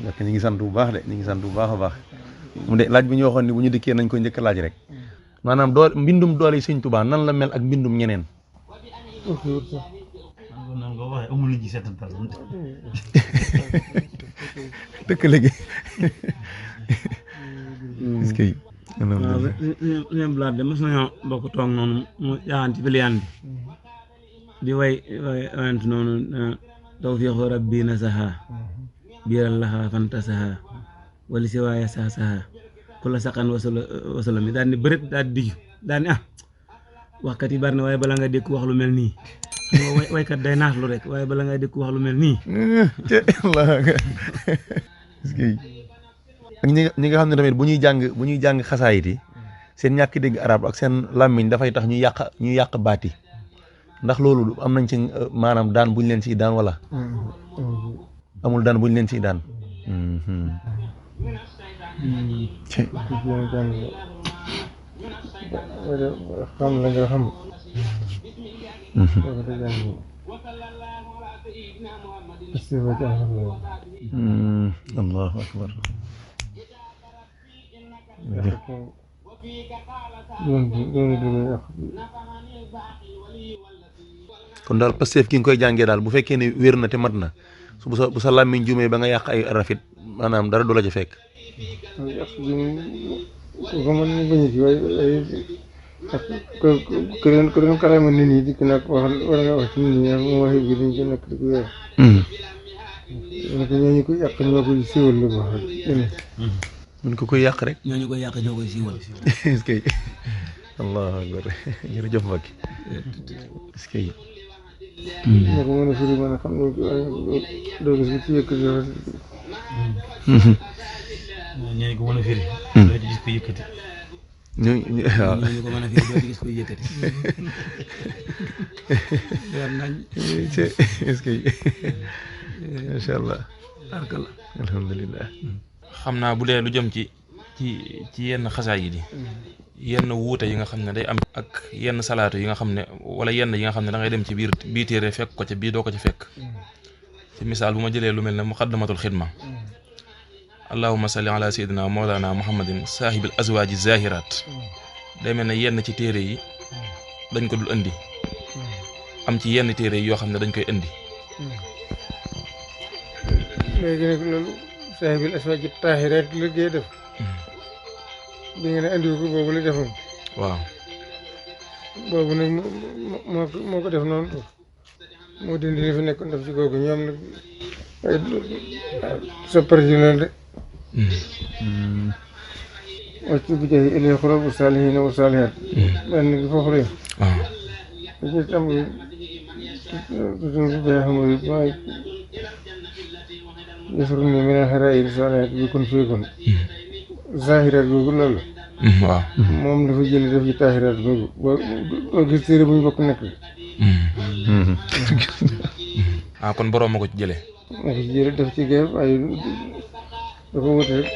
ok ñu ngi sant bu baax de ñu ngi sant bu baax a baax mu de laaj bi ñu waxoon ni bu ñu dikkee nañ ko njëkk laaj rek maanaam mbindum doole Sëñ Tuubaa nan la mel ak mbindum ñeneen. nan nga waxee amul ji seetantal dëkk léegi est-ce que ñoom blaat de mos nañoo bokk toog noonu mu yaan ci biliyaan bi di way wayant noonu tawfiixu rabbi nasaha biiral laha fantasaha wali si waaye saha ku la saqan wasala mi daal ni bërit daal di digg daal ni waxkat yi bari na waaye bala nga dékk wax lu mel nii waykat day naatlu rek waaye bala nga dékk wax lu mel nii ak ñi nga xam ne tamit bu ñuy jàng xasaayit yi seen ñàkk dégg arab ak seen làmmiñ dafay tax ñu yàq baat yi ndax loolu am nañ ci maanaam daan buñ leen ciy daan wala amul daan buñ leen ciy daan xam la nga xam allahu akbar kon daal Pastef ki nga koy jàngee daal bu fekkee ne wér na te mat na bu sa làmmiñ jumee ba nga yàq ay rafit maanaam dara du la ca fekk. ko mën na bañ a ci waaye ku doon kalaama nit ñi dikk nag wax war nga wax ci nit ñi mu waxi bi dañ ko nekk di ko weer ñooñu ko yàq ñoo koy siiwal lu wax mun ko koy yàq rek ñooñu koy yàq ñoo koy siiwal est-ce que allahu akbar jërëjëf Mbacke est-ce que ñoo ko mën a firi mën a xam ne doo gis ci yëkkati ñooñu ko mën a firi doo ci gis ko yëkkati waaw ñooñu ko mën a firi doo ci gis ko yëkkati est-ce que macha allah alhamdulilah xam naa bu dee lu jëm ci yenn xasaay yi di yenn wuute yi nga xam ne day am ak yenn salaatu yi nga xam ne wala yenn yi nga xam ne da ngay dem ci bii téere fekk ko ca bii doo ko ci fekk ci misaal bu ma jëlee lu mel ne muqaddamatul xidma allahumma salli ala sayyidina mawlana muhammadin saahibil azwaaji zahirat day mel ne yenn ci téere yi dañ ko dul indi am ci yenn téere yi yoo xam ne dañ koy indi léegi nag loolu saahibil azwaaji taahiraat liggéey def bi nga ne andiwu ko boobu la defoon waaw boobu nag moo ko def noonu moo dindi li fi nekkoon def ci googu ñoom nag ay soppar ci loolu de wàcc bu jaay ilay xurab saalihiina wa saalihaat benn gi foofu la waaw ci tam tutum bay xamul maay yasru ni minal xaraa'ir saalihaat bi kun fiikun zahiraat googu loolu waaw moom dafa jële def ci taahiraat googu boo gis téere bu ñu bokk nekk kon boroom ma ko ci jëlee moo ko ci jële def ci géej waaye dafa wute rek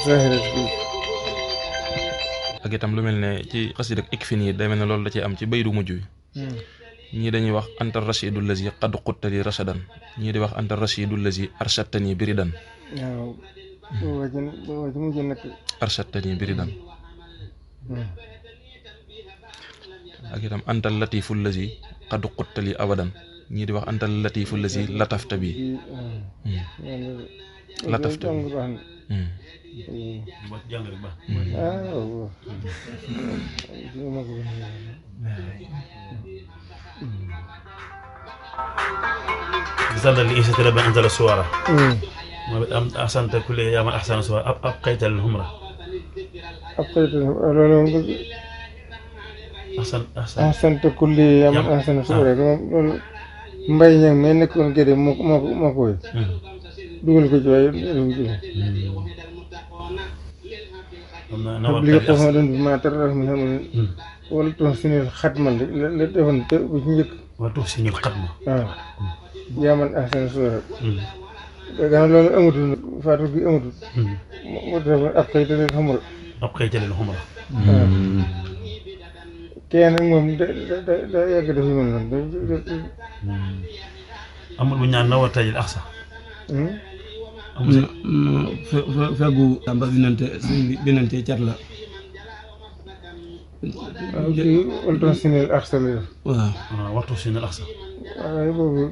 zahiraat googu ak itam lu mel ne ci xasida ak ikfin yi day mel ne loolu da ci am ci baydu mujj wi ñii dañuy wax anta rashidu lazi qad quttali rashadan ñii di wax anta rashidu lazi arshattani biridan waaw boo ci mujj nag arshattani biridan ak itam anta latifu lazi qad quttali abadan ñii di wax anta latifu lazi latafta bi latafta bi jàng rek ba زاد لإيسة لبن أنزل السوارة أحسنت كل يوم أحسن سوارة أبقيت الهمرة أحسنت كل يوم أحسن سوارة mbay ñang may nekkoon gëdé moo koy dugal ko ci waaye li ko ma doon ma tar mi xam wala to suñu xatmal la defoon te bu ci njëkk wala to suñu xatma waaw yaman ahsan sura da loolu amatul faatu gi amatul mo def ab kay te leen xamul kenn moom da yàgg def yu mel noonu amul bu ñaan na war tajil axsa feggu ba binante cat la waaw kii ultra sinil axsa la def waaw waxtu si ne aksa waaye boobu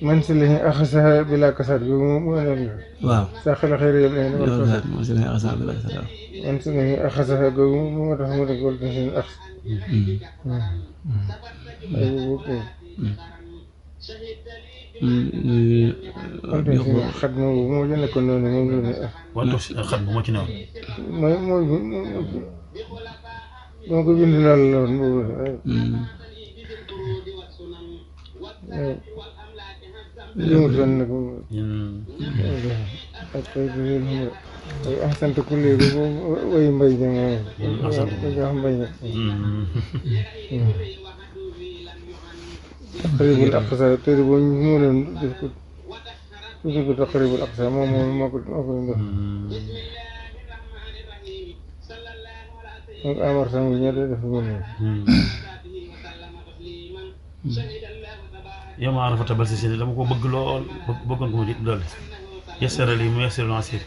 man si lañu axasaha bi laa kasaat bi mu ne la waaw sa xel xëy na yëpp loolu kat moo si ne asa bi la sa man si lañu axasaha googu moo tax mu def ultra sinil axsa waaye boobu kay ultra sinil xat ma boobu moo jënd ko noonu moom la ne waxtu si xat bu moo ci newoon mooy moo ko bind loolu la woon boobu yëngu doon nag ak ay ahsant kulli boobu way mbay ja moom jox mbay ja taqribul aqsa téere boo mu leen def ko tudde ko taqribul aqsa moom moo ko def donc Amar Samb ñoo doon def mu ne yow ma arafata bal si seen dama ko bëgg lool bëggoon ko ma jit dolli yesere lii mu yesere lancir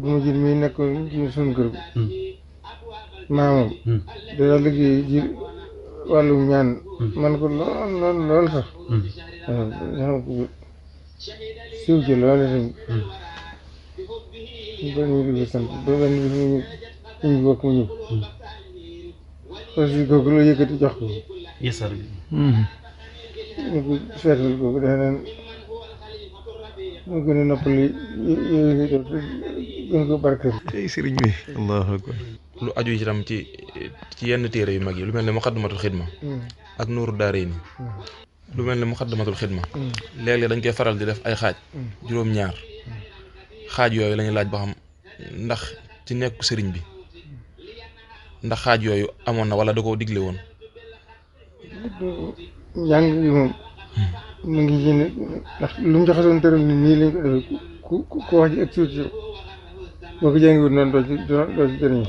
bu ma jit mi nekkoon ci suñu kër maamam dana liggéey ji wàllum ñaan man ko lool sax waaw xam ko siw ci lool itam ba ñu di sant ba benn bis ñu bokk mu ñëw parce que kooku la yëkkati jox ko yesere bi ñu ko seetal kooku dafa naan moo gën a noppali yooyu ngi def gën ko barkeel tey sëriñ bi allahu akbar lu aju itam ci yenn téere yu mag yi lu mel ne muqaddamatul xidma ak nuuru daarayni lu mel ne muqaddamatul xidma léeg-léeg dañ koy faral di def ay xaaj juróom-ñaar xaaj yooyu lañuy laaj ba xam ndax ci nekku sëriñ bi ndax xaaj yooyu amoon na wala da koo digle woon njàng gi moom mu ngi ci ne ndax lu mu jaxasoon tëral ni nii lañ ko defee ku wax ji ak suuti boo ko jàngiwut noonu doo ci jëriñu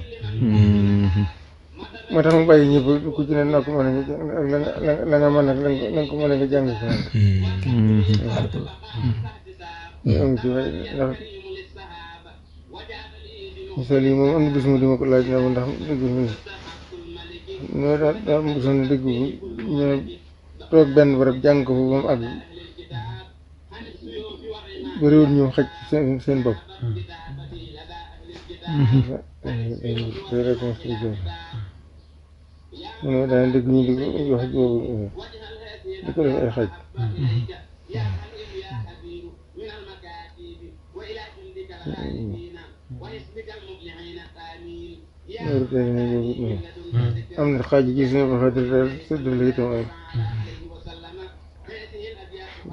moo tax mu bàyyi ñëpp ku ci ne noo ko mën a la nga mën nag la nga ko mën a nga jàng ko amu ci way ndax misaal yi moom am na bis mu dima ko laaj na ma ndax dëgg ñoo daa mosoon dëgg bu ñoo toog benn barab jàng ko fa ba mu àgg bëriwul ñu xaj seen bopp reconstruction mu ne daan dëgg ñu di wax boobu di ko def ay xaj loolu kay ne boobu am na xaaj gis ne ba xadir daal séddale itam ay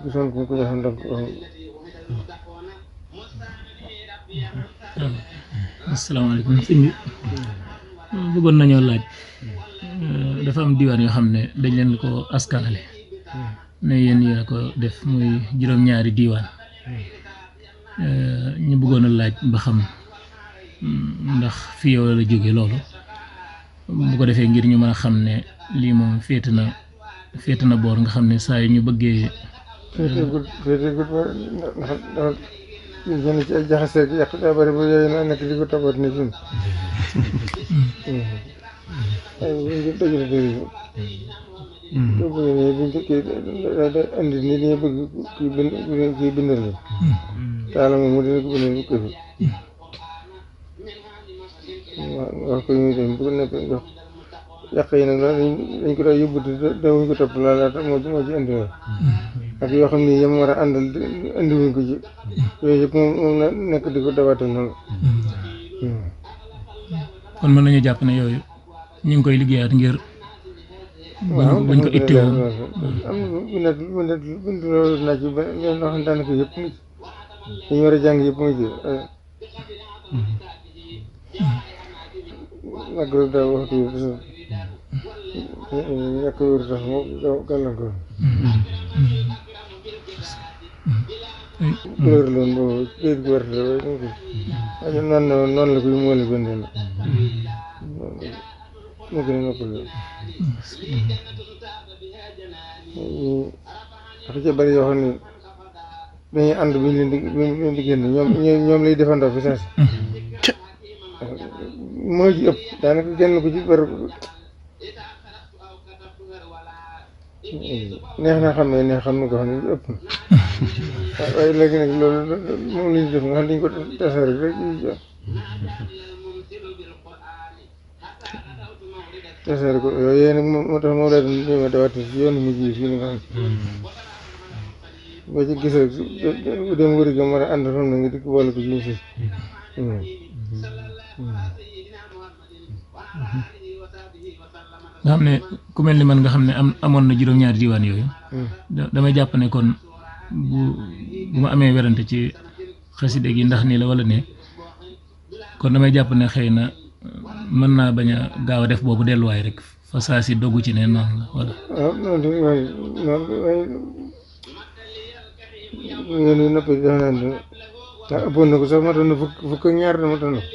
gisoon ko ko joxoon donc asalaamaaleykum sëñ bi bëggoon nañoo laaj dafa am diwaan yoo xam ne dañ leen ko askanale ne yéen yéen a ko def muy juróom-ñaari diwaan ñu bëggoon a laaj ba xam ndax fi yow la jóge loolu bu ko defee ngir ñu mën a xam ne lii moom féete na boor nga xam ne saa yu ñu bëggee féeteegul ndax dafa jënd ci ay jaxaseeg yàq daa bëri ba yooyu naa nekk di ko tabat ni suñ ay buñ ko dajale dëri soo bëggee ne buñ ko kii da andi nit ñi bëgg kii bindal la taala moom mu dina ko bindal bu këfi wax ko ñu dem bu ko nekkee jox yàq yi nag loolu dañ ko daa yóbbu dawuñ ko topp laalaata moo ci indi woon ak yoo xam ne yam war a àndal indiwuñ ko ci yooyu yëpp moom la nekk di ko dawatal noonu kon mën nañu jàpp ne yooyu ñu ngi koy liggéeyaat ngir bañ ko itteewoo am na bind loolu naa ci ba loo xam ne daanaka yëpp ngi ci dañu war a jàng yëpp ngi ci nag daa waxtu ñàkk wér tax moo gàllankoor couleur la woon boobu këyit gu wert la waaye noonu la koy moole bindee la moo gën a noppal dafa ca bari yoo xam ne dañuy ànd bu ñu leen di génn ñoom lay defandoo fi saa si moo ci ëpp daanaka génn ko ci bari neex na xam ne neex xam ne ko xam ne ëpp na waaye léegi nag loolu moom la ñu def nga xam dañ ko tasaare rek tasaare ko yooyu nag moo tax moom laa doon jéem a dawaat ci yoonu mujj yi fii nga xam boo ci gisee dem wëri ga mën a ànd fam na nga dikk boole ko ci ñu si nga xam ne ku mel ni man nga xam ne amoon na juróom-ñaari diwaan yooyu damay jàpp ne kon bu ma amee werante ci xaside gi ndax nii la wala ne kon damay jàpp ne xëy na mën naa bañ a gaaw a def boobu delluwaay rek fa saa si doggu ci ne noonu la wala waaw noonu waaye yéen ñi noppi dafa naan ëppoon na ko sax matoon na fukk ak ñaar matoon na ko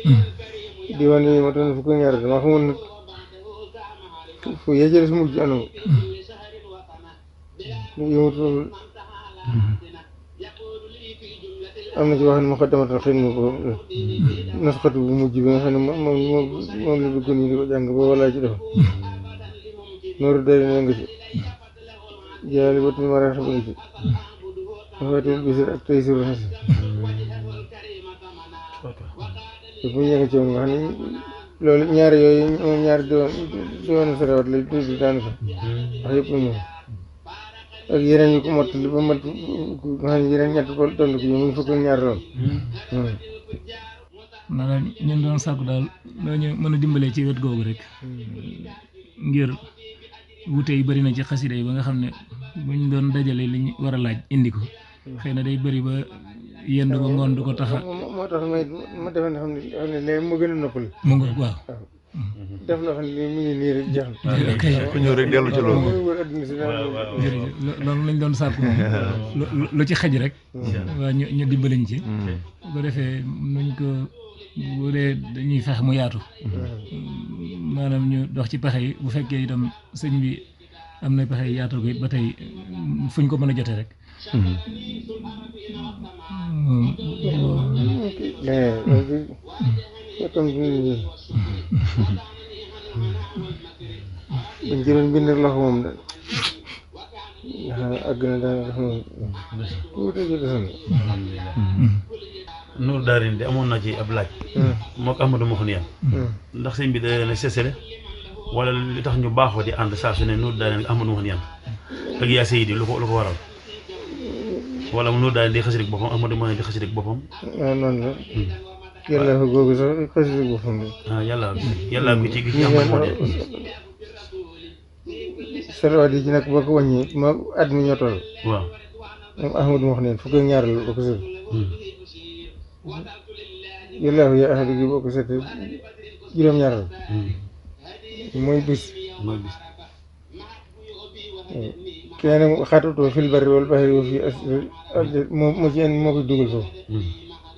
diwaan yooyu matoon na fukk ak ñaar dama xamul nag fu yee ci des mujj anam yëmut foofu am na ci wax ne muqaddamatul xidma ko nasxatu bu mujj bi nga xam ne moom la dugg nii di ko jàng ba wala ci defa nooru day ne nga ci jaali bat mi mara xaba nga ci mafatul bisir ak tey siru xasi te fu ñu yënga ci woon nga xam ne loolu ñaari yooyu moom ñaari diwaanu sarawat lay tudd daanaka wax yëpp moom ak yeneen yu ko mottali ba mat nga xam ne yeneen ñett ko toll ko yi mu ngi fukk ak ñaar lool maanaam ñun doon sàkku daal dañu mën a dimbalee ci wet googu rek ngir wute yi bëri na ci xasida yi ba nga xam ne buñ doon dajale li ñu war a laaj indi ko xëy na day bëri ba yendu ba ngoon du ko taxa moo tax ma defe ne xam ne léegi moo gën a noppal mu nga waaw def loo xam ne mu ngi nii rek jeex ku ñëw rek dellu ci loolu mooy wër adduna si jërëjëf loolu lañ doon sàkku moom lu ci xaj rek waaw ñu dimbaliñ ci bu ko defee nuñ ko bu dee dañuy fex mu yaatu maanaam ñu dox ci pexe yi bu fekkee itam sëñ bi am na pexe yaatal ko it ba tey fuñ ko mën a jote rek buñ ci doon bind loxo moom de àgg na daanaka moom tuuti ci desoon Nour Daarayni de amoon na ci ab laaj mook Ahmadou Mouhniyane ndax sëñ bi da leen a sesele wala li tax ñu baaxoo di ànd saa su ne Nour Daarayni ak Ahmadou Mouhniyane ak yaa Seydi lu ko waral wala Nour Daarayni di xasida boppam Ahmadou Mouhniyane di xasida boppam waaw noonu la yàlla fa googu sax xasida boppam la yàlla ko ci Ahmadou Mouhniyane salawaat yi ci nag boo ko wàññi ma at mi ñoo toll waaw moom Ahmadou Mouhniyane fukk ak ñaar la boo ko seet yàlla ya ahadu gi boo ko seet juróom-ñaar la mooy bis kenn xaatutoo fil barri wal bahri wa fii moo ci indi moo koy dugal foofu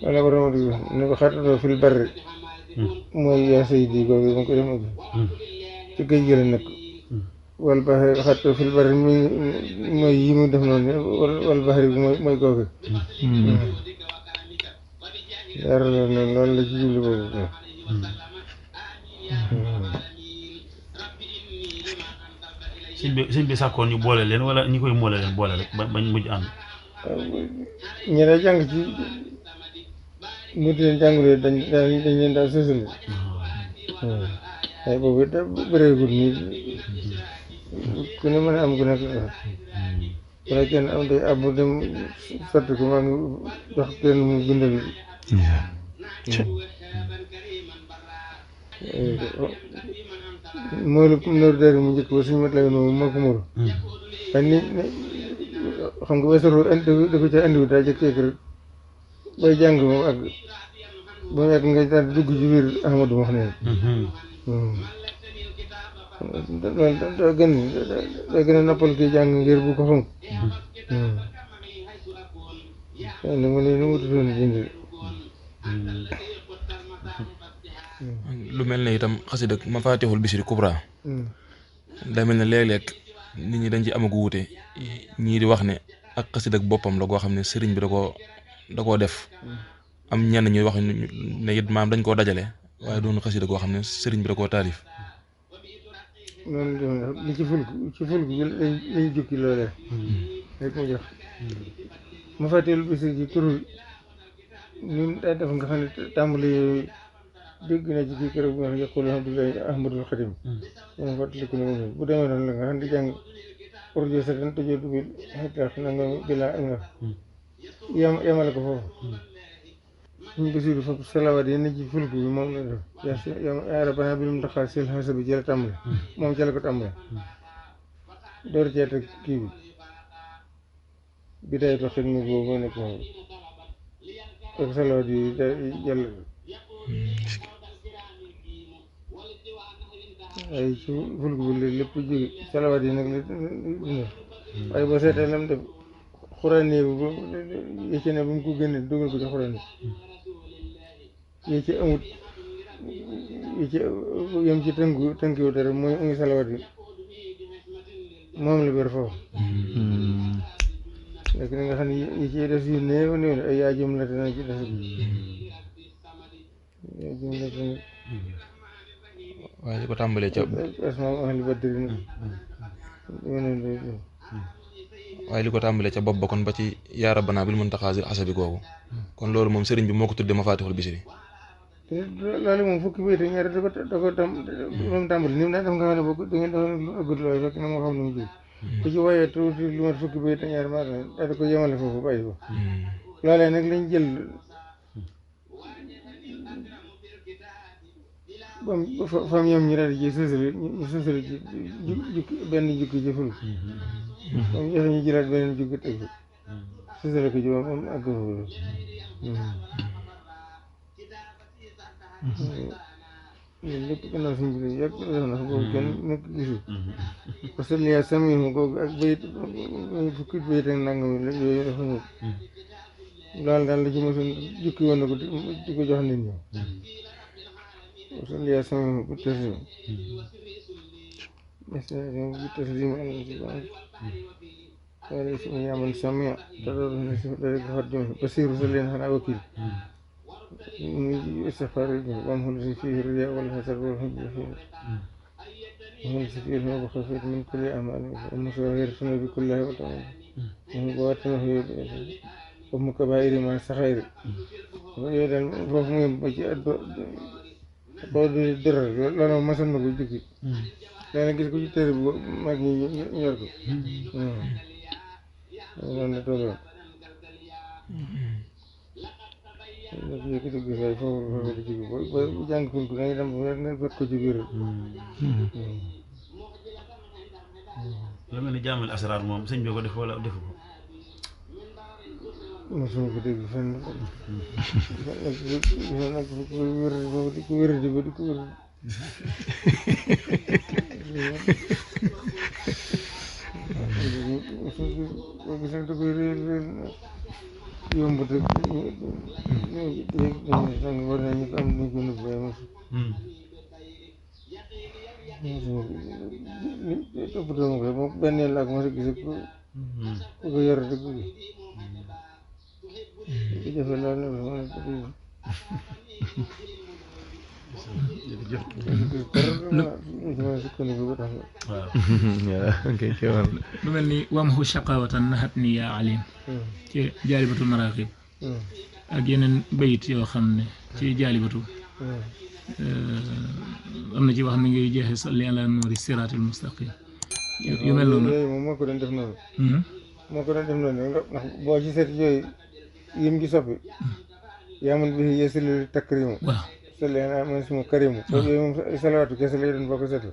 loolu la ko doon dugg ne ko xaatutoo fil barri mooy yaa Seydi googu moo koy def ak ci géej gi la nekk wal bahri xaatutoo fil barri mooy yi mu def noonu wal bahri bi mooy googu yaar loolu la ci jublu boobu sëñ bi sàkkoon ñu boole leen wala ñi koy moole leen boole rek bañ mujj ànd ñi day jàng ci mu di leen jàngulee dañ leen daal sësale waaye boobu da bëreegul nii ku ne mën a am ku nekk wala kenn am day ab mu dem sotti ko maa ngi jox kenn mu bindal mooy lu Nour Daarayni mu njëkk ba suñu mat lay noonu moo ko muru waaye ni xam nga weesaru da ko ca indiwu daa jëkk rek bay jàng moom ak ba mu yàgg nga daal dugg ci biir Ahmadou Mouhniyane loolu daa gën a noppal kii jàng ngir bu ko fonk ne mu ne nu wututoon dindi lu mel ne itam xasida Mafatihul Bichri Kubra daa mel ne léeg-léeg nit ñi dañ ci amagu wuute ñii di wax ne ak xasida ak boppam la goo xam ne sëriñ bi da koo def am ñenn ñuy wax ne it maam dañ koo dajale waaye doon xasida goo xam ne sëriñ bi da koo taalif. noonu li ci fulk bi lañ jukki loolee rek mu jox ma fàtteelu bis ci turu ñun daa def nga xam ne tàmbali yooyu dégg na ci kii keroog bi nga xam ne yaqul Abdullahi Ahmadul Xadim moom fàttaliku ne moom bu demee noonu la nga xam ne di jàng orjo sa tan tojoo dubil xetlaax nangam bilaa ak nga yemale ko foofu suñu basiru foofu salawaat yi ne ci fulk bi moom la def yaa rabbana bi mu taxaar sil xasa bi jëla tàmbale moom ca la ko tàmbale door cee teg kii bi day tax xidma boobu moo nekk moom ak salawaat yi jàll ay ci fulk bi lépp jóge salawaat yi nag la dundal waaye boo seetee lam def xuraan yi yi ci ne bu mu ko génne dugal ko ci xuraan yi ci amut yi ci yem ci tënkiwu dara mooy ngi salawaat yi moom la ber foofu léegi na nga xam ne yi ci des yu néew néew ay yaa jum la te na ci des yaa jum la te waaye li ko tàmbalee ca asmaa ahli badri nag waaye li ko tàmbalee ca bopp ba kon ba ci yaa rabbana bil muntaxaa zil xasabi googu kon loolu moom sëriñ bi moo ko tuddee Mafaatixul Bichri. te loolu moom fukki bayit ñaar da ko moom tàmbali ni mu daan def nga xam ne bokk da ngeen def lu ëggut loolu fekk na moo xam ne mu jóg ku ci woyee tuuti lu mat fukki bayit ñaar maa daal di ko yemale foofu bàyyi ko loolee nag lañ jël bam fam ñoom ñu daal di ci sësale ci jukki benn jukki ci ful moom joxe ñu jëlaat beneen jukki teg sësale ko ci moom ak loolu lépp gannaaw suñ bi yàgg def na boobu kenn nekk gisul parce que lia samihu googu ak bayit fukki bayit ak nangam yooyu dafa ñëw loolu daal la ci mosoon jukki woon na ko di ko jox nit ñi parce que lia samihu bu taslim bu taslim wala si yaman samia te loolu ne si dara xat jom basiru sa leen xanaa wakil استغفار وهم الذي فيه الرياء والحسد والحب وهم الذي فيه الهوى وخفيت من كل أعمال ومساهرتنا بكلها وتعالى وهم قواتنا وهم كبائر مع الصغائر ويدل فهم يبجي قول الدرر لأنه مثلا نقول جكي لأنه كيس كوجي تري ماجي يركو لأنه تولو yëkkati gis waaye foofu di jóge ba jàng fulku da ngay dem nga fekk ko ci biir lu mel ni jaamal asraar moom sëñ bi ko def wala defu ko mosuma ko dégg fenn nag ko wér boobu di ko wér di ba di ko wér gis nag da koy réer yomb te war nañu ko am nañu ko nëbb waaye mosu toppatoo ma ko moom benn yoon laa ko mos a gis ku ko yor dëgg gi jafe lool nag ma ne ko lu mel ni wamhu shaqawatan nahat ni yaa alim ci jaalibatul maraqib ak yeneen bayit yoo xam ne ci jaalibatu am na ci wax mi ngi jeexe salli ala nuuri siraatil mustaqim yu mel noonu yooyu moom moo ko doon def noonu moo ko doon def noonu ndax boo ci seet yooyu yim gi soppi yaaman bi yeesalil takrimu waaw salli ala man suma karimu yooyu moom salawaatu kese lay doon boo ko seetlu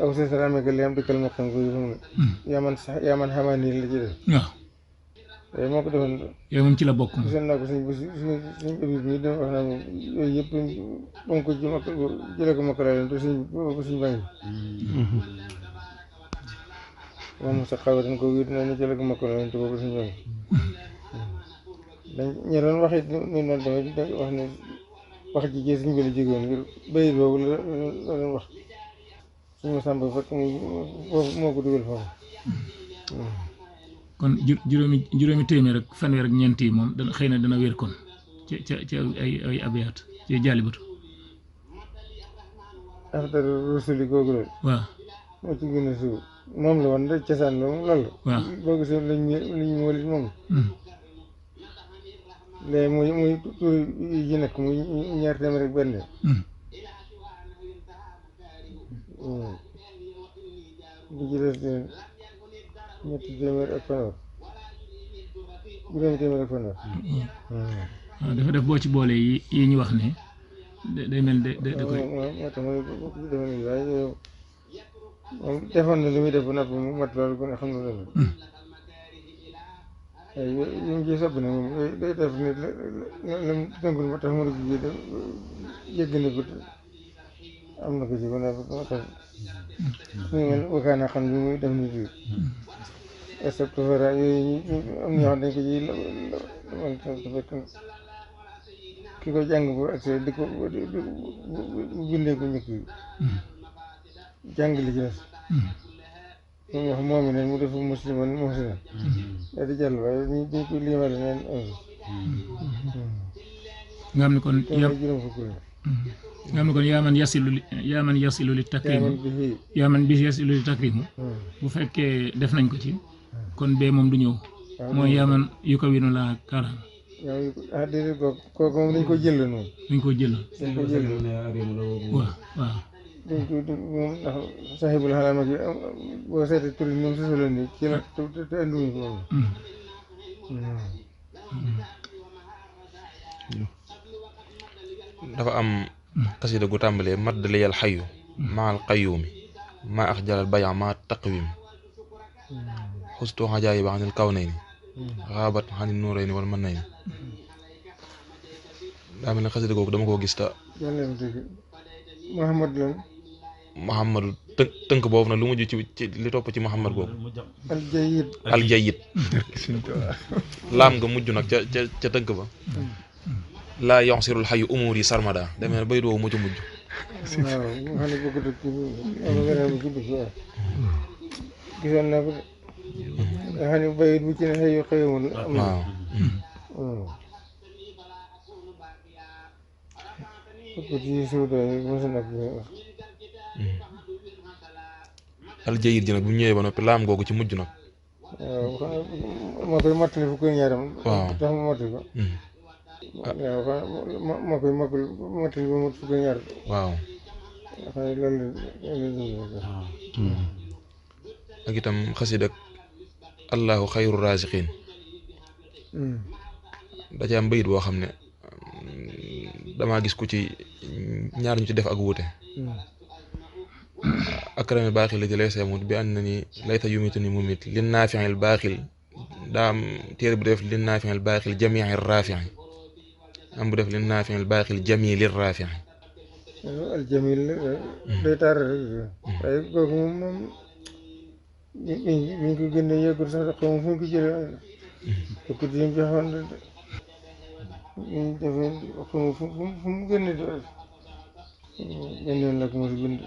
aw sa salaameka li am dikkal ma xam ko yëfam ne yaaman xamaa nii la ci def waaw yooyu moo ko defoon yooyu moom ci la bokk gisoon naa ko suñ ëbib mi dama wax naa moom yooyu yëpp ba nga ko ci makk jële ko makkala leen te boobu suñ bàngi moom sa xawa dañ ko wéet na ni jële ko makkala leen te boobu suñ bàngi dañ ñe doon wax it ni noonu tamit da wax ne wax ji ci suñ bi la jógewoon ngir bayit boobu la doon wax suñu sàmb fekk foofu moo ko dugal foofu kon juróomi téeméer ak fanweer ak ñeent yi moom dana xëy na dana wér kon ci ay abiyaat ci jaalibatu afdal rusuli googu la waaw moo ci gën a suuf moom la woon rek cosaan la moom loolu waaw boo gisee liñ moolit moom léegi muy tur yi ci nekk muy ñaar téeméer ak benn li ci des ñetti téeméer ak fanweer juróomi téeméer ak fanweer waaw dafa def boo ci boole yi ñu wax ne day mel da koy moo tax ma defe ni waaye moom defoon na li muy def ba noppi mu mat loolu kon xam na loolu waaye yu mu ci sopp ne moom day def nit lam tënkul ba tax mu dugg ji def yëgg na ko am na ko ci ba noppi moo tax mu mel wakaana xam bi muy def nit yi estoptofara yooyu am na ñoo xam dañ ko ci man te fekk ki ko jàng bu accès di ko bindee ko njëkk yi jàng li ci des moom wax moom ne mu def musliman muhsinan daal di jàll waaye dañ ko liimale neen nga xam ne kon juróom fukk la nga xam ne kon yaa man yasilu li takrimu yaa man bi yasilu li takrimu bu fekkee def nañ ko ci kon bee moom du ñëw mooy yaa man yu ko winu laa kaaraan déedéet kooku moom dañ ko jël noonu dañ ko jël waaw dañ ko moom ndax sahibul xalaama gi boo seetee tur yi moom sosu la ni ci la te andiwuñ ko moom dafa am xasida gu tàmbalee madd liyal xayu maal qayuumi maa ax jalal bayan maa taqwim xustu xajaayi ba xanil kaw nay ni xaabat xanil nuuray ni wala mën nay ni daa mel ne xasida googu dama koo gis ta Muhammad lan Muhammadu tënk boobu nag lu mujj ci li topp ci Muhammad googu aljayid laam nga mujj nag ca tënk ba laa yonsirul xayu umur yi sarmada demee ne bayit woowu mu ci mujj waaw nga xam ne bëgg dëkk am weneen bu ci dugg waaw gisoon naa ko de nga xam ne bayit bu ci ne xëyu xëyumul am na waaw ko ci suuda mos nag aljayid ji nag bu ñëwee ba noppi laam googu ci mujj nag waaw moo koy mottali fu koy ñaaram tax ma mottali ko waaw moo koy mottali ba mot fu koy ñaar waaw xam ne loolu ak itam xasida ak allahu xayru raziqin da ci am bayit boo xam ne damaa gis ku ci ñaar ñu ci def ak wuute akrami baaxil la ci lay seemut bi ànd na ni layta yumitu ni mumit lin naafiil baaxil daa am téere bu def lin naafiil baaxil jamiil raafi am bu def lin naafiil baaxil jamiilir raafi al jamil day taar rek waaye kooku moom mi ngi ko gën a yëgul sax xaw ma fu mu ko jëlee ko di mu joxoon ñu defee fu mu gën a benn la ko mos a bind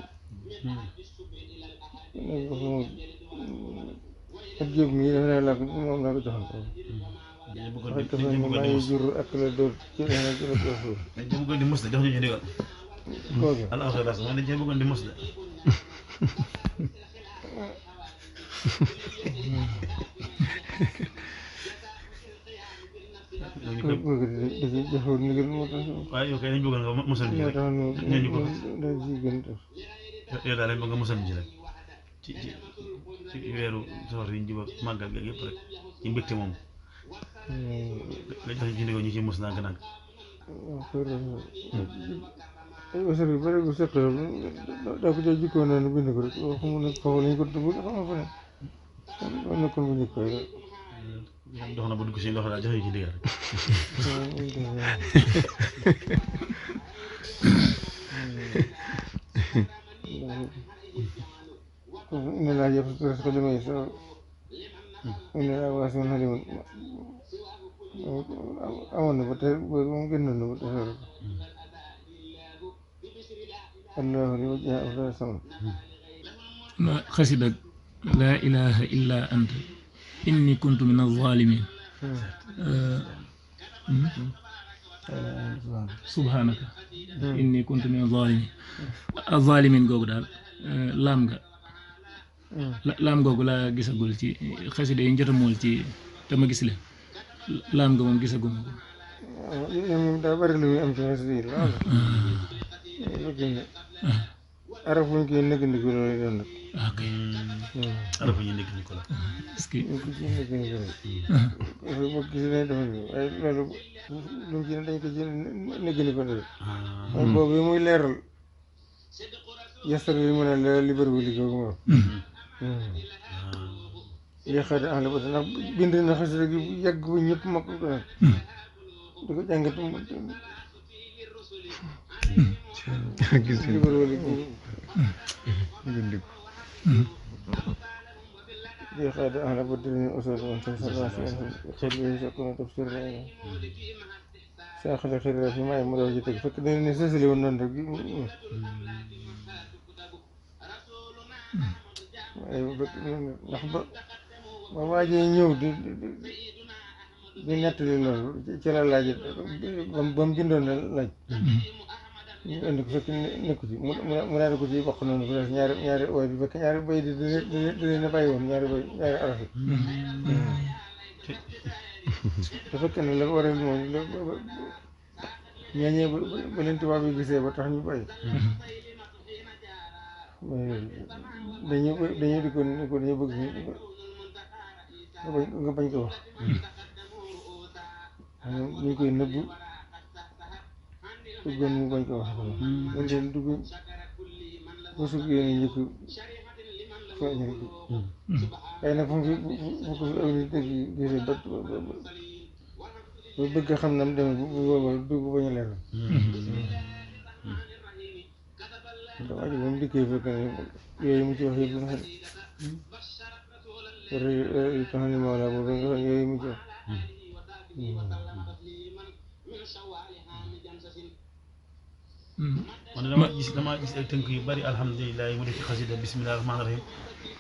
nag ko fu mu ak jóg mi dafa ne laa ko moom laa ko joxoon wax dafa ne maa ngi jur ak la dóor ci la ko suuf dañ ci bëggoon di mos de jox ñu ci ndigal kooku alhamdulilah man dañ ci bëggoon di mos de kooku dafa joxoon ndigal moo tax waaye yow kay dañ bëggoon nga mosal ñu moo rek tax ñu ko da ci gën yow daal lañ bëgg nga mosal ñu rek ci weeru safar yi ñu jub ak màggal gi yëpp rek ci mbégte moom nga jox ñu ci ndigal ñu ci mos ndànk-ndànk wasar bi bëri bu seqee daa ko jox jikkoo noonu bind ko rek xamu ne foofu lañ ko dugg xam nga fa ne am na kon bu njëkk rek dox na ba dugg si loxo daal jox ñu ci ndigal rek ne laa yëpp res ko limay so ne laa waasi woon xalimun amoon na ba tey moom génnoon na ba tey rek allahu li wajha afdal sama xasida laa ilaha illa anta inni kuntu min az-zalimin subhanaka inni kuntu min az-zalimin googu daal laam nga laam googu laa gisagul ci xasida yi njota mool ci te ma gis leen laam nga moom gisaguma ko moom daa bari lu muy am ci xasida yi lool araf buñ koy nëggandiku loolu doon nag ok arafu ñu nekk ni ko la est-ce que ñu ko ci nëggandiku loolu boo gis ne dafa ni waaye loolu lu mu ci ne dañ ko ci nëggandiku loolu mooy boobu muy leeral yastar li mën a leeral li bëriwu li googu moom li xada en la ba ndax bind na xasida gi yàgg bu ñëpp mokk ko nag di ko jàngat gis li bëriwu li googu li xada en la ba dinañ usul woon sa salvation xel bi sa kono tafsir la saa xale xëy na fi may mu daw ci teg fekk dañ ne sësali woon noonu rek waaye ndax ba waajee ñëw di nettali loolu ci la laaj ba mu bindoon na laaj ñu indi ko fekk nekku ci mu daal ko ci bokk noonu presque ñaari way bi fekk ñaari bay di leen a bàyyi woon ñaari araf yi te fekk ne la ko waral moom ñooñee ba leen tubaab yi gisee ba tax ñu bàyyi dañuy di ko dañu bëgg nga bañ ko wax ñu koy nëbbu bëggoon mu bañ ko wax dañ leen dugg ba sug yéene njëkk feeñal bi xëy na fu ko fi aw nit dëgg gisee ba bëgg xam nam demee bu booba dugg bañ a leeral waa ji moom dikkee fekk ne yooyu mu ci wax yëpp nga xam ne tax ni mawla boobu nga xam yooyu mu ci wax man damaa gis ay tënk yu bari alhamdulilah mu def ci xasida bismillahi rahmaani rahim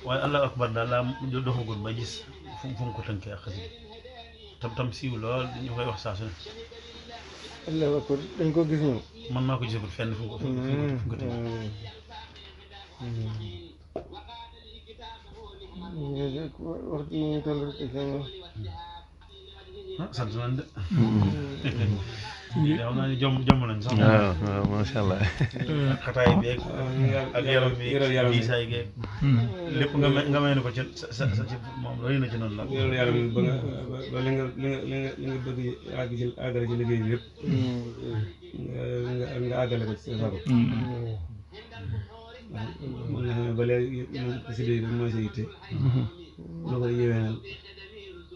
waaye allahu akbar daal laa doxagul ba gis fu mu ko tënkee ak xasida tam siiw lool ñu koy wax saa su ne allahu akbar dañ ko gis ñoom man maa ko gisagul fenn fu mu ko tënkee waxtu yi ñu toll rek sant nañ de xam naa ne jomb nañ sax waaw macha allah xataay beeg ak yaram bi gisaay geeg lépp nga may na ko ci sa ci moom doy na ci noonu nag yow yàlla ba nga ba li nga bëgg àggale ci liggéey bi yëpp nga àggale ko ci sa sago moom nga xam ne ba léegi moom xasida yi mooy sa yitte lu koy yéwénal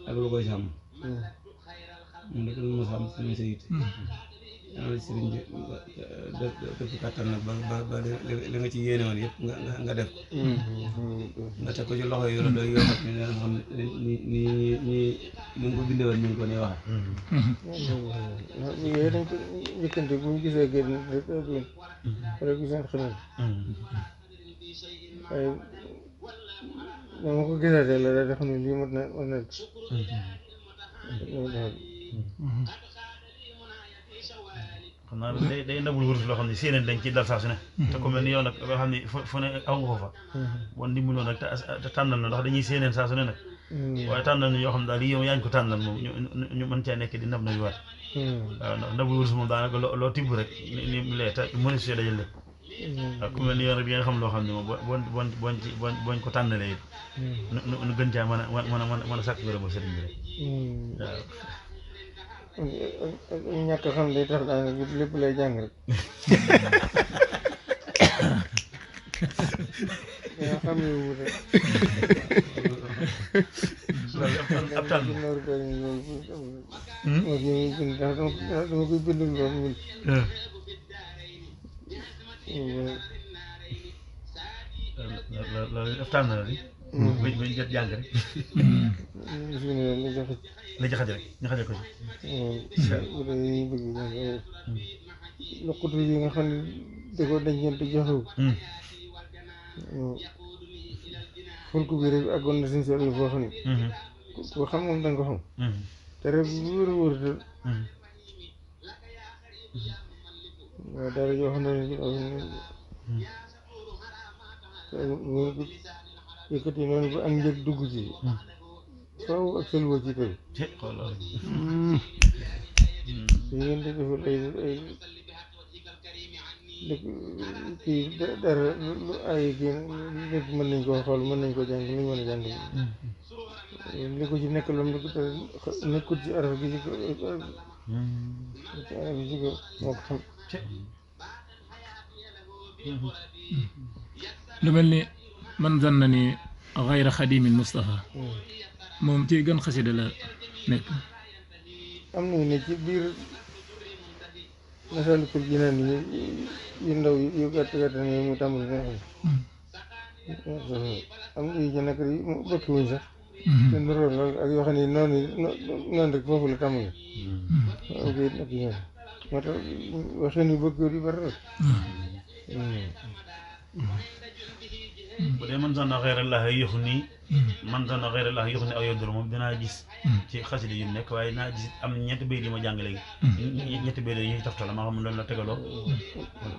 ak lu koy sàmm moom rek lu ma sàmm si mooy sa yitte yàlla sëriñ bi def kàttan nag ba li nga ci yéene woon yëpp nga def ko nga teg ko ci loxo yu doy yoo xam ne danga xam ni nga ko bindee woon ñu ngi ko ne waxee yooyu dañ ko njëkkante bu ñu gisee génn rek rek giseen xamal waaye dama ko gisaatee la daal xam ne lii mot na xam naa day ndabul wurus loo xam ne séeneen dañ ci dal saa su ne te ku mel ni yow nag loo xam ne fu ne aw nga ko fa bon dimbaloo nag te tànnal na ndax dañuy séeneen saa su ne nag waaye tànnal na yoo xam ne daal lii yow yaa ngi ko tànnal moom ñu mën cee nekk di nab na yu waat waaw ndax ndabul wurus moom daanaka loo tibb rek ni lee te mënu si dajal lépp waaw ku mel ni yow nag bi nga xam loo xam ne moom boñ ko tànnalee it nu gën caa mën a sàkk gërëm ak sëriñ bi rek waaw ñàkk xam day tax daanaka lépp lay jàng rek yaa xam ne wu rek ab tànn dama koy bindul lool ñun loolu ab tànn la di bañ jot jàng rek la jaxaje rek ñu xaje ko ci loqutu yi nga xam ne da ko dencante joxewu fulku bi rek àggoon na suñu solo foo xam ne ku xam moom da nga ko xam te rek bu wóor a wóor waaw dara yoo xam ne yëkkati noonu ba ak njëg dugg ci faaw ak sëlwa ci tey yi ngeen di defal ay kii dara lu ay kii lépp mën nañ koo xool mën nañ ko jàng lu ñu mën a jàng li ko ci nekk lam nekkul ci araf gi ci araf gi ci ko moo ko xam lu mel ni man zanna ni xayra xadimil Mustafa moom ci gën xasida la nekk. am na ne ci biir Masaalikul Jinaan yu ndaw yu gàtt gàtt ne mu tàmbali ne am na yu ci nekk yi mu bëkki wuñ sax te noroon lool ak yoo xam ne noonu rek foofu la tàmbali ok nag ñoom moo tax waxeen yu bëgg yu bari rek bu dee man zanna xayrallahi yuxni man zanna xayrallahi yuxni aw yadur moom dinaa gis ci xasida yu nekk waaye dinaa gis am ñetti béy yi ma jàng léegi ñetti béy yi ñuy taftala maa xam loolu la tegaloo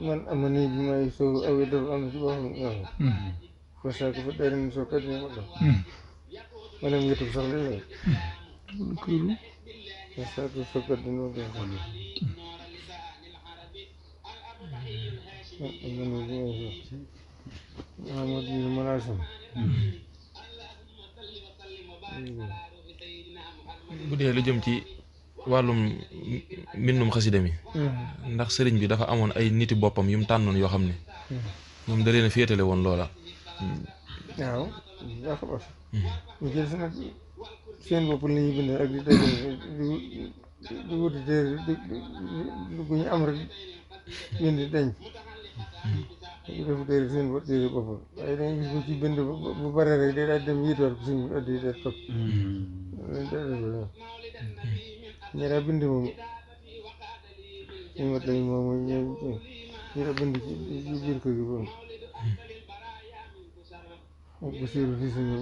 man am na nii bi may soo aw yadur am na ci boo xam ne fa saako fa day ren soo kat ma do ma dem yëtub sax léegi fa saako soo kat dina do am na nii bi may soo Muhammad yi Manasam bu dee lu jëm ci wàllum mbindum xasida mi ndax sëriñ bi dafa amoon ay niti boppam yu mu tànnoon yoo xam ne moom da leen a féetale woon loola. waaw baax a baax ñu jël si nag seen bopp la ñuy bind ak di dajale di wuti téere bu ñu am rek bind denc ñu def téere seen téere bopp waaye da ngay gis bu ci bind bu bare rek day daal dem yitwaat ko suñu addi day topp ñi daa bind moom suñu wat lañ moom ñi daa bind ci biir kër gi boobu ak bu siiru fii suñu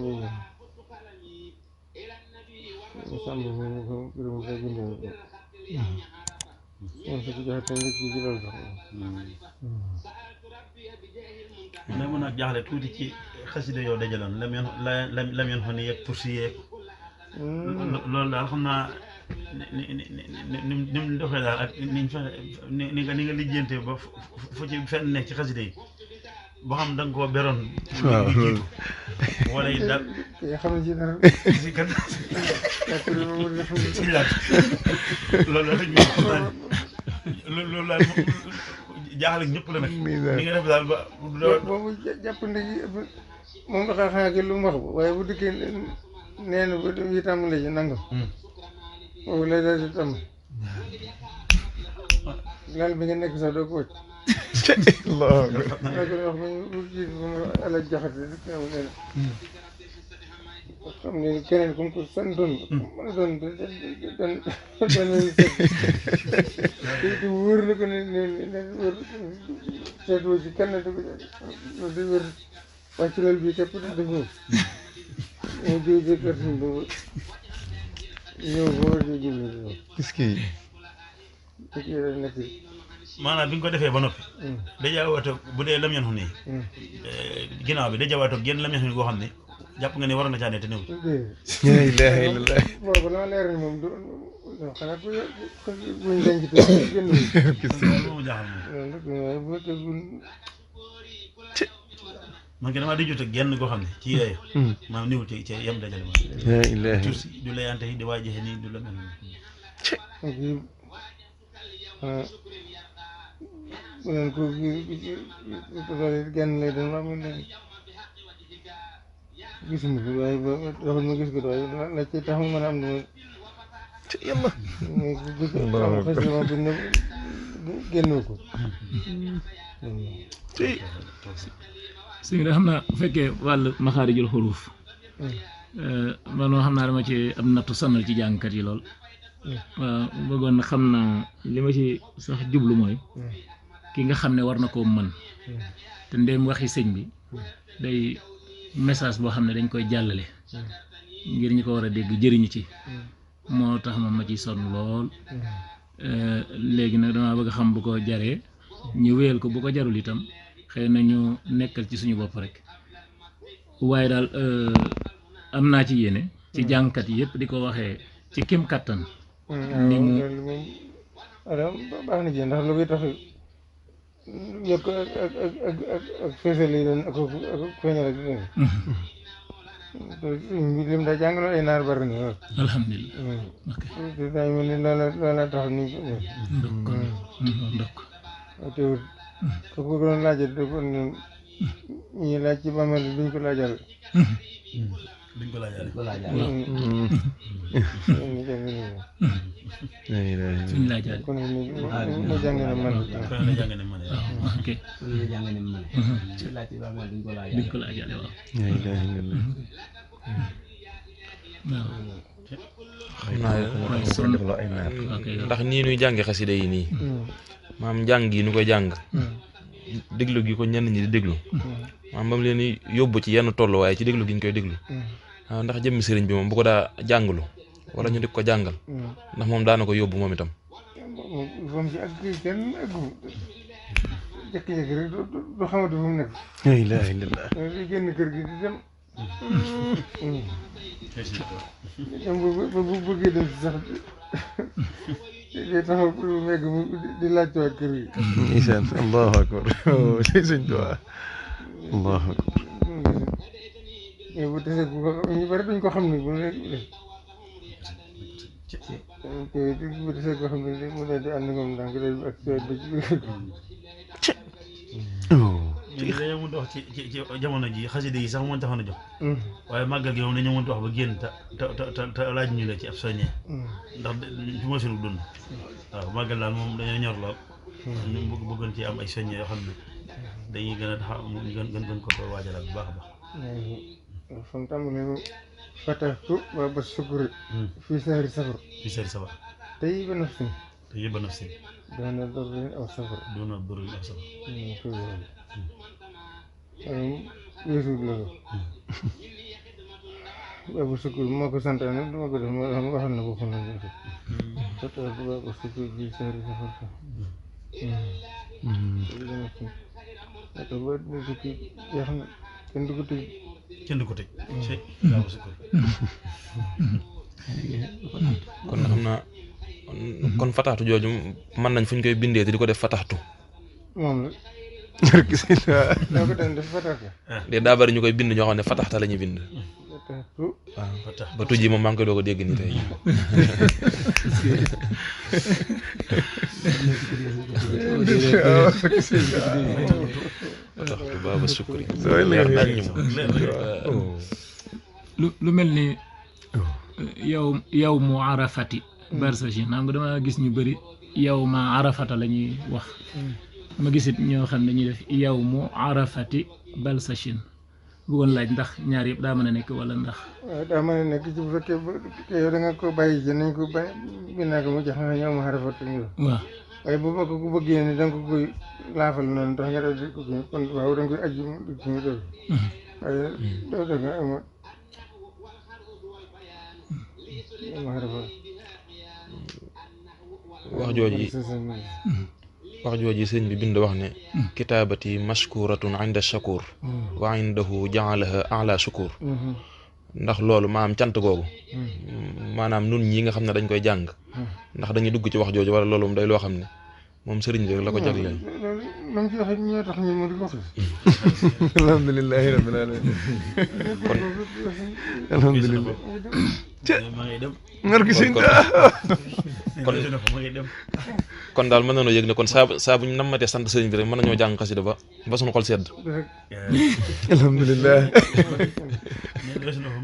ñu sàmb moom ko gërëm koy bind moom sa ko joxe tam rek ci loolu sax ne mën a jaaxle tuuti ci xasida yoo dajaloon lam yoon fa ni yeeg poursi yeeg loolu daal xam naa ni mu doxee daal ak niñ fexe ni nga lijjante ba fu ci fenn nekk ci xasida yi boo xam da nga koo beroon waaw loolu wala yi daal xam ne ci dara si kan si laat loolu daal ñu xam naa loolu daal jaaxle ñëpp la nag ni nga def daal ba boobu jàppandi moom nga xanaa ki lu mu wax waaye bu dikkee nee na ba yi tàmbale ci nangam boobu lay daal di tàmm lal bi nga nekk sax doo ko wàcc Allah daa ko wax bu jiit bu ma ala jaxate rek xam ne keneen comme que santoon mën a doon te wóor na ko ne wóor seetoo ci kenn da ko loolu day wóor wàcc lal bi képp def moom moo jóge ci kër suñ boobu ñëw ba war a jublu est-ce que nekk maanaam bi nga ko defee ba noppi dajawaatoog bu dee lam yan xu nii ginnaaw bi dajawaatoog génn lam yan xu nii goo xam ne jàpp nga ne waroon na caa ne te néew la ilaha illallah boobu dama leer ni moom du xanaa buñ denc te génn loolu moom jaaxal moom loolu rek waaye bu fekkee bu man ke damaa di jot ak genn goo xam ne ci yooyu maanaam néewul ci yem dajale ma la ilaha tur si du layante yi di waajexe nii du la mel kii bu leen ko genn lay doon maa mun leen gisuma ko waaye ba taxul ma gis ko waaye la ci tax ma mën a am dama yàlla xasima bi ne génnoo ko sëñ bi xam naa bu fekkee wàllu maxaarijul xuruuf man xam naa dama ci am nattu sonal ci jàngkat yi lool waaw bëggoon na xam naa li ma ci sax jublu mooy ki nga xam ne war na koo mën te ndéem waxi sëñ bi day message boo xam ne dañ koy jàllale ngir ñi ko war a dégg jëriñu ci moo tax moom ma ciy sonn lool léegi nag damaa bëgg a xam bu ko jaree ñu wéyal ko bu ko jarul itam xëy na ñu nekkal ci suñu bopp rek waaye daal am naa ci yéene ci jàngkat yi yëpp di ko waxee ci kim kattan ni mu loolu moom adam baax na ci ndax lu koy tax yokk ak feesal yi doon ak feeñal ak lim daa jàngaloo ay naar bari na lool alhamdulilah ok te daa mel ni loola tax ni ndokk ndokk teewul ko ko doon laajal da ko ñi laaj ci bàmmeel bi duñ ko laajal duñ ko laajaale. suñ laajaale kon mu jàng na man kon la jàng ne man de. waaw ok duñ ko laajaale waaw waaw xam naa waaye son ok ndax nii nuy jànge xasida yi nii maam njàng yi nu koy jàng déglu gi ko ñenn ñi di déglu maam ba mu leen di yóbbu ci yenn tolluwaay ci déglu gi ñu koy déglu waaw ndax jëmmi sëriñ bi moom bu ko daa jàngalu wala ñu di ko jàngal ndax moom daana ko yóbbu moom itam moom ci ak kenn aggu jékki-jékki rek du xamatu fu mu nekk la ilaha illallah di génn kër gi di dem dem bu bëggee dem sax day taxaw pour mu egg di laajtewaat kër gi ndeysaan allahu akbar sëñ Tuubaa allahu akbar mais bu desee bu ko ñu bari duñ ko xam ne bu ne bu desee ko xam ne mu ne di ànd moom ndànk day ak ba ci biir kër gi ñun dañoo mënut a wax ci jamono ji xasida yi sax moo taxoon a jox waaye màggal gi moom dañoo mënut a wax ba génn te laaj ñu la ci ab soññee ndax ci mooy sunu dund waaw màggal daal moom dañoo ñor lool ñu bëggoon ci am ay soññee yoo xam ne dañuy gën a taxaw gën ko waajalaat bu baax a baax fam tàmbalee fatahtu baaba sukuri fii sahri safar fi seeri sabar tey ba nafsin te yëbba naf si doona dorrin aw safar doona bëri ak sabar weesuut loolu baaba sukuri moo ko santaane dama ko def moo xam waxal na ko fu na def fatahtu baaba sukuri fii sahri safar sa ba nafsin ata ba dina tukki jeex na kenn du ko tëj kenn du ko tëj ci daa ko sukkur kon xam naa kon fataxtu jooju mën nañ fu ñu koy bindee te di ko def fataxtu moom la daa ko daan def fatahtu de daa bari ñu koy bind ñoo xam ne fataxta la ñuy bind fatahtu waaw fatax ba tujji moom maa ngi koy doog a dégg nii tey fataxtu baaba sukri leer nañ ñu lu mel ni yow mu arafati barsachin xam nga dama gis ñu bëri yow ma arafata la ñuy wax ma gisit ñoo xam ne dañuy def yow mu arafati balsachin bëggoon laaj ndax ñaar yëpp daa mën a nekk wala ndax waaw daa mën a nekk ci bu fekkee yow da nga ko bàyyi ci nañ ko bàyyi binaa ko mu jox na ñëw ma xarafat ñu waaw waaye bu ma ko bëggee ne da nga ko koy laafal noonu tax nga def di ko kii kon waaw da nga koy ajji mu dugg ci mu dëgg waaye doo dëgg ama xarafat wax jooji sëñ bi bind wax ne kitaabati mashkuratun inda shakur wa indahu jaalaha ala shukur ndax loolu maanaam cant googu maanaam nun ñi nga xam ne dañ koy jàng ndax dañuy dugg ci wax jooju wala loolu moom day loo xam ne moom sëriñ bi rek la ko jagleel loolu lam ci wax ñoo tax ñu mu di ko wax alhamdulillahi rabbil alamin alhamdulillah ma ngay dem ngar gi sëñ ma ngay dem kon daal mën nañoo yëg ne kon saa bu ñu nammatee sant sëriñ bi rek mën nañoo jàng xasida ba suñu xol sedd alhamdulillah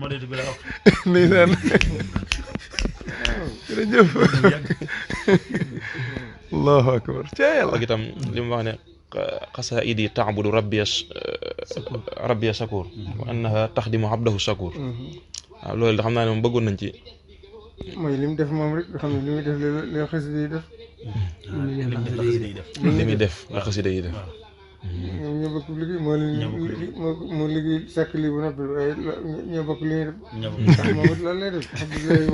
ma dee bi la wax ndeysaan jërëjëf allahu akbar ca yàlla ak itam li mu wax ne xasaidi taabudu rabbiya shakur wa annaha taxdimu abdahu shakur waaw loolu da xam naa ne moom bëggoon nañ ci mooy li mu def moom rek xam ne li muy def li xasida yi def li muy def la xasida yi def ñoom ñoo bokk liggéey moo leen moo liggéey sàkk lii ba noppi waaye ñoo bokk li ñuy def ñëw ndax moom it loolu lay def